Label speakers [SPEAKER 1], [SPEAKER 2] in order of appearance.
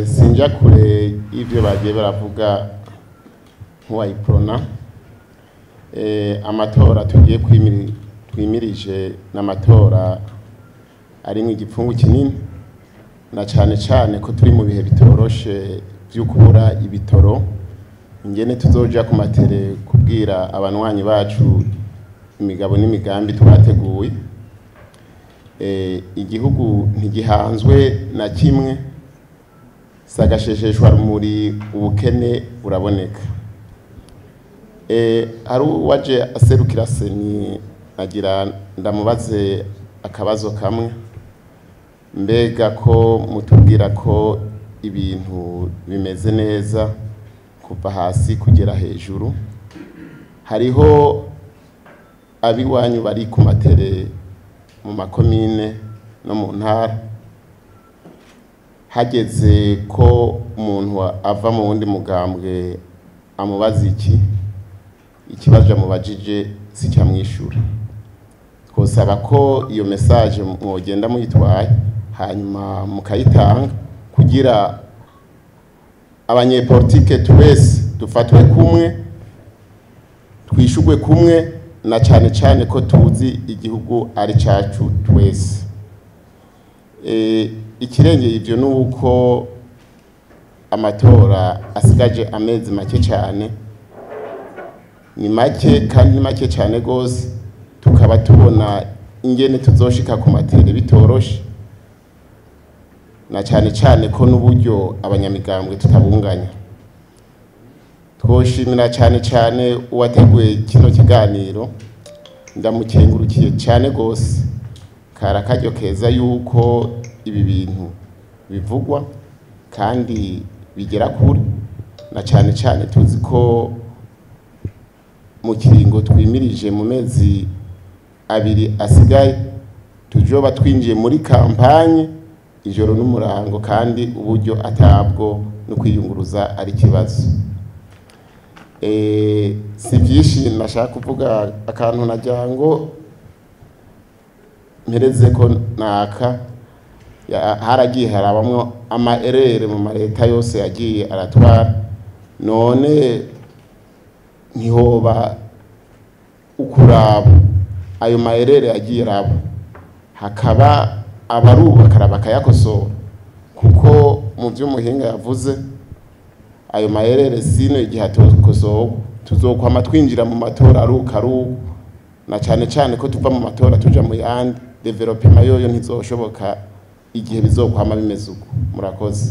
[SPEAKER 1] Sinja kure y'ivyo bagiye baravuga nk'uwayiprona. Amatora tugiye twimirije n'amatora arimwo igipfungu kinini, na cane cane ko turi mu bihe bitoroshe vyo kubura ibitoro. Ingene tuzoja ku matere kubwira abanywanyi bacu imigabo n'imigambi twateguye. Igihugu ntigihanzwe na kimwe, sagashesheshwa rumuri, ubukene buraboneka. Hari uwaje aserukira CENI, agira ndamubaze akabazo kamwe: mbega ko mutubwira ko ibintu bimeze neza kuva hasi kugera hejuru, hariho abiwanyu bari ku matere mu makomine no mu ntara, hageze ko umuntu ava mu wundi mugambwe amubaza iki, ikibazo amubajije si cyamwishura? Twosaba ko iyo message mwogenda muyitwaye, hanyuma mukayitanga kugira abanyepolitike twese dufatwe kumwe, twishugwe kumwe, na cane cane ko tuzi igihugu ari cacu twese. Ikirengeye ivyo nuko amatora asigaje amezi make cane, ni make kandi ni make cane gose, tukaba tubona ingene tuzoshika ku matere bitoroshe, na cane cane ko n'uburyo abanyamigambwe tutabunganya. Twoshimira cane cane uwateguye kino kiganiro, ndamukengurukiye cane gose. Kari akaryo keza yuko ibi bintu bivugwa kandi bigera kure, na cane cane tuzi ko mu kiringo twimirije, mu mezi 2 asigaye, tujoba twinjiye muri campagne ijoro n'umurango, kandi uburyo atabwo no kwiyunguruza ari kibazo. Si byinshi nashaka kuvuga. Akantu nagira ngo mpereze ko naka haragiye harabamwo ama erreurs mu mareta yose yagiye aratwara. None ntihoba ukuraba ayo ma erreurs yagiye araba, hakaba abarubaka bakayakosora? Kuko mu vy'umuhinga yavuze, ayo ma erreurs sino igihe atokosorwa tuzokwama twinjira mu matora aruka aruko, na cane cane ko tuva mu matora tuja mu yandi. Développement yoyo ntizoshoboka igihe bizokwama bimeze uko. Murakoze.